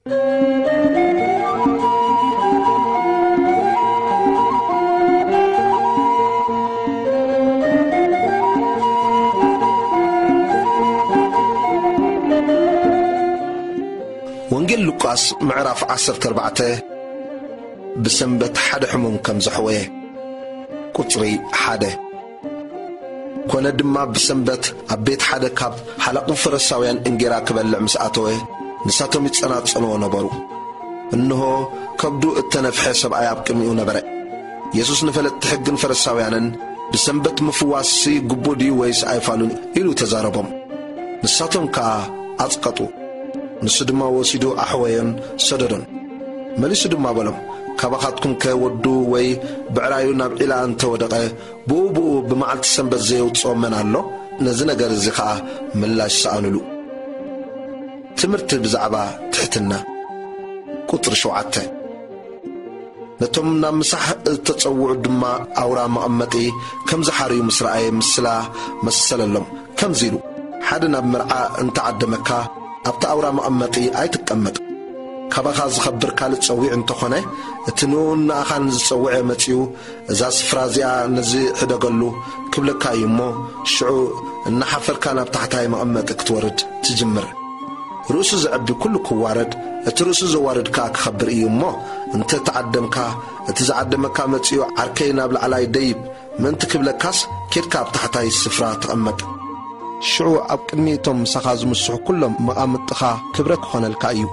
ወንጌል ሉቃስ ምዕራፍ ዓሰርተ ኣርባዕተ። ብሰንበት ሓደ ሕሙም ከም ዘሕወየ። ቁጽሪ ሓደ። ኮነ ድማ ብሰንበት ኣብ ቤት ሓደ ካብ ሓለቑ ፈሪሳውያን እንጌራ ክበልዕ ምስ ኣተወ፣ ንሳቶም ይጸናጸንዎ ነበሩ። እንሆ፣ ከብዱ እተነፍሐ ሰብኣይ ኣብ ቅድሚኡ ነበረ። የሱስ ንፈለጥቲ ሕግን ፈሪሳውያንን፣ "ብሰንበት ምፍዋስሲ ግቡእ ድዩ ወይስ ኣይፋሉን?" ኢሉ ተዛረቦም። ንሳቶም ከኣ ኣጽቀጡ። ንሱ ድማ ወሲዱ ኣሕወዮን ሰደዶን። መሊሱ ድማ በሎም፣ "ካባኻትኩምከ ወዱ ወይ ብዕራዩ ናብ ዒላ እንተ ወደቐ፣ ብኡ ብኡ ብመዓልቲ ሰንበት ዘየውጽኦ መን ኣሎ?" ነዚ ነገር እዚ ኸኣ ምላሽ ሰኣኑሉ። ትምህርቲ ብዛዕባ ትሕትና። ቁጽሪ ሸውዓተ። ነቶም ናብ ምሳሕ እተጸውዑ ድማ ኣውራ መቐመጢ ከም ዝሓርዩ ምስ ረኣየ፣ ምስላ መሰለሎም። ከምዚ ኢሉ፣ "ሓደ ናብ መርዓ እንተዓደመካ፣ ኣብቲ ኣውራ መቐመጢ ኣይትቀመጥ። ካባኻ ዝኸብር ካልእ ጸዊዑ እንተኾነ፣ እቲ ንኡን ንኣኻን ዝጸውዐ መጺኡ፣ 'እዛ ስፍራ እዚኣ ነዚ ሕደገሉ' ክብለካ እዩ እሞ፣ ሽዑ እናሓፈርካ ናብ ታሕታይ መቐመጢ ክትወርድ ትጅምር። ርእሱ ዘዕቢ ኩሉ ክዋረድ፣ እቲ ርእሱ ዘዋርድ ከኣ ክኸብር እዩ እሞ፣ እንተ ተዓደምካ፣ እቲ ዝዓደመካ መጺኡ፣ 'ዓርከይ ናብ ላዕላይ ደይብ' ምእንቲ ክብለካስ፣ ኬድካ ኣብ ታሕታይ ስፍራ ተቐመጥ። ሽዑ ኣብ ቅድሚ እቶም ምሳኻ ዝምስሑ ኩሎም መቓምጥኻ ክብረ ክኾነልካ እዩ።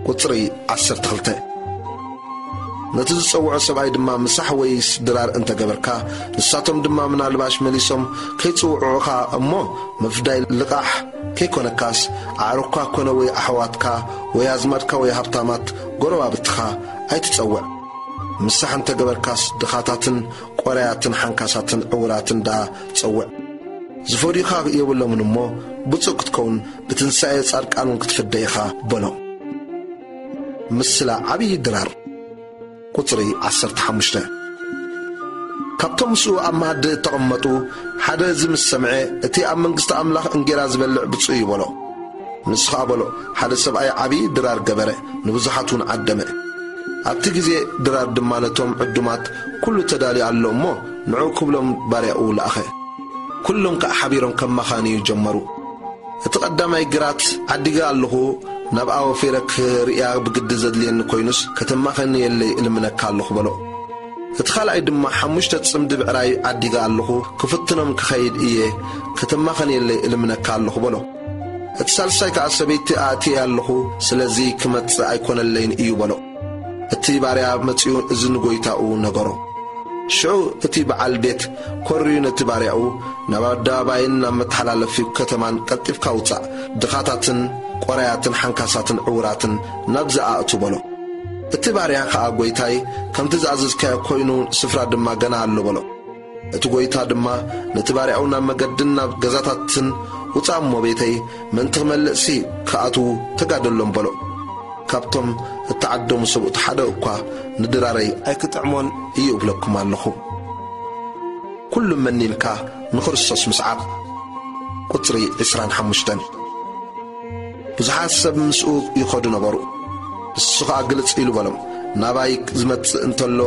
ቁጽሪ ዓሰርተ ክልተ። ነቲ ዝጸውዖ ሰብኣይ ድማ ምሳሕ ወይስ ድራር እንተ ገበርካ፣ ንሳቶም ድማ ምናልባሽ መሊሶም ከይጽውዑኻ እሞ፣ ምፍዳይ ልቓሕ ከይኮነካስ፣ ኣዕሩኽካ ኮነ ወይ ኣሕዋትካ ወይ ኣዝማድካ ወይ ሃብታማት ጎረባብትኻ ኣይትጸውዕ። ምሳሕ እንተ ገበርካስ፣ ድኻታትን ቆራያትን ሓንካሳትን ዕውራትን ደኣ ጸውዕ። ዝፈድዩኻ የብሎምን እሞ፣ ብፁዕ ክትከውን፣ ብትንሳኤ ጻድቃን እውን ክትፍደ ኢኻ በሎ። ምስላ ዓብዪ ድራር። ቁጽሪ ዓሰርተ ሓሙሽተ። ካብቶም ምስኡ ኣብ መኣዲ እተቐመጡ ሓደ እዚ ምስ ሰምዐ፣ "እቲ ኣብ መንግስቲ ኣምላኽ እንጌራ ዝበልዕ ብፁዕ እዩ" በሎ። ንሱ ኸኣ በሎ፣ "ሓደ ሰብኣይ ዓብዪ ድራር ገበረ፣ ንብዙሓት እውን ዓደመ። ኣብቲ ግዜ ድራር ድማ ነቶም ዕዱማት ኩሉ ተዳልዩ ኣሎ እሞ፣ ንዑ ክብሎም ባርያኡ ለኣኸ። ኩሎም ከኣ ሓቢሮም ከማኻንዩ ጀመሩ። እቲ ቀዳማይ ግራት ዓዲገ ኣለኹ፣ ናብኣ ወፊረ ክርእያ ብግዲ ዘድልየኒ ኮይኑስ፣ ከተማኸንየለይ እልምነካ ኣለኹ" በሎ። እቲ ካልኣይ ድማ፣ "ሓሙሽተ ጽምዲ ብዕራይ ዓዲገ ኣለኹ፣ ክፍትኖም ክኸይድ እየ፣ ከተማኸንየለይ እልምነካ ኣለኹ" በሎ። እቲ ሳልሳይ ከኣ፣ "ሰበይቲ ኣእትየ ኣለኹ፣ ስለዚ ክመጽእ ኣይኮነለይን እዩ" በሎ። እቲ ባርያ መጺኡ እዚ ንጎይታኡ ነገሮ። ሽዑ እቲ በዓል ቤት ኮርዩ ነቲ ባርያኡ፣ "ናብ ኣደባባይን ናብ መተሓላለፊ ከተማን ቀልጢፍካ ውጻእ፣ ድኻታትን ቆራያትን ሓንካሳትን ዕውራትን ናብዚ ኣእቱ" በሎ። እቲ ባርያ ኸኣ፣ "ጐይታይ፣ ከምቲ ዝኣዘዝካዮ ኰይኑ፣ ስፍራ ድማ ገና ኣሎ" በሎ። እቲ ጐይታ ድማ ነቲ ባርያኡ፣ "ናብ መገድን ናብ ገዛታትን ውጻእ እሞ፣ ቤተይ ምእንቲ ክመልእሲ ክኣትዉ ተጋደሎም" በሎ። ካብቶም እተዓደሙ ሰብኡት ሓደ እኳ ንድራረይ ኣይክጥዕሞን እዩ እብለኩም ኣለኹ። ኩሉ መኒንካ ንክርስቶስ ምስዓብ። ቁጽሪ ዕስራን ሓሙሽተን። ብዙሓት ሰብ ምስኡ ይኸዱ ነበሩ። ንሱ ኸኣ ግልጽ ኢሉ በሎም፣ "ናባይ ዝመጽእ እንተሎ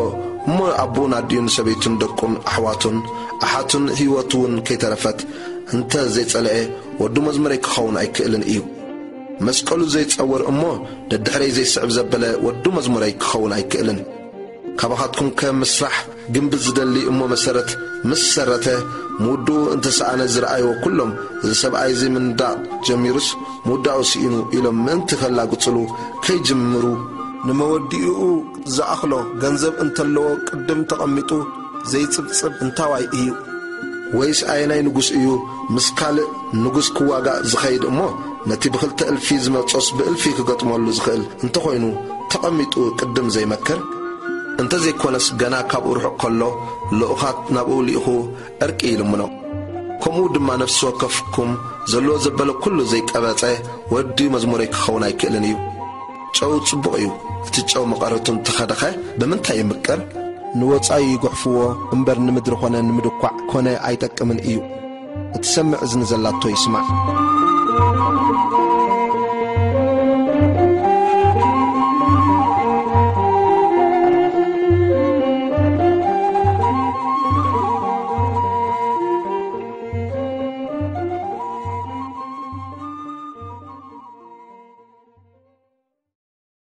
እሞ ኣቦኡን ኣዲኡን ሰበይቱን ደቁን ኣሕዋቱን ኣሓቱን ህይወቱ እውን ከይተረፈት እንተ ዘይጸልኤ፣ ወዲ መዝሙረይ ክኸውን ኣይክእልን እዩ። መስቀሉ ዘይጸውር እሞ ደድሕረይ ዘይስዕብ ዘበለ ወዲ መዝሙረይ ክኸውን ኣይክእልን። ካባኻትኩም ከ ምስራሕ ግንቢ ዝደሊ እሞ መሰረት ምስ ሰረተ፣ ምውድኡ እንተ ሰኣነ ዝረኣይዎ ኩሎም፣ እዚ ሰብኣይ እዚ ምንዳቕ ጀሚሩስ ምውዳኡ ስኢኑ ኢሎም ምእንቲ ከላግጽሉ ከይጅምሩ፣ ንመወዲኡ ዝኣኽሎ ገንዘብ እንተለዎ ቅድም ተቐሚጡ ዘይጽብጽብ እንታዋይ እዩ? ወይስ ኣየናይ ንጉስ እዩ ምስ ካልእ ንጉስ ክዋጋእ ዝኸይድ እሞ፣ ነቲ ብኽልተ እልፊ ዝመጾስ ብእልፊ ክገጥመሉ ዝኽእል እንተኾይኑ ተቐሚጡ ቅድም ዘይመክር? እንተዘይኮነስ ገና ካብኡ ርሑቕ ከሎ ልኡኻት ናብኡ ልኢኹ ዕርቂ ይልምኖ። ከምኡ ድማ ነፍሲ ወከፍኩም ዘለዎ ዘበለ ኩሉ ዘይቀበጸ ወዲ መዝሙረይ ክኸውን ኣይክእልን እዩ። ጨው ጽቡቕ እዩ፣ እቲ ጨው መቐረቱ እንተኸደኸ ብምንታይ ይምቀር? ንወጻኢ ይጉሕፍዎ እምበር ንምድሪ ኾነ ንምድኳዕ ኮነ ኣይጠቅምን እዩ። እትሰምዕ እዝኒ ዘላቶ ይስማዕ።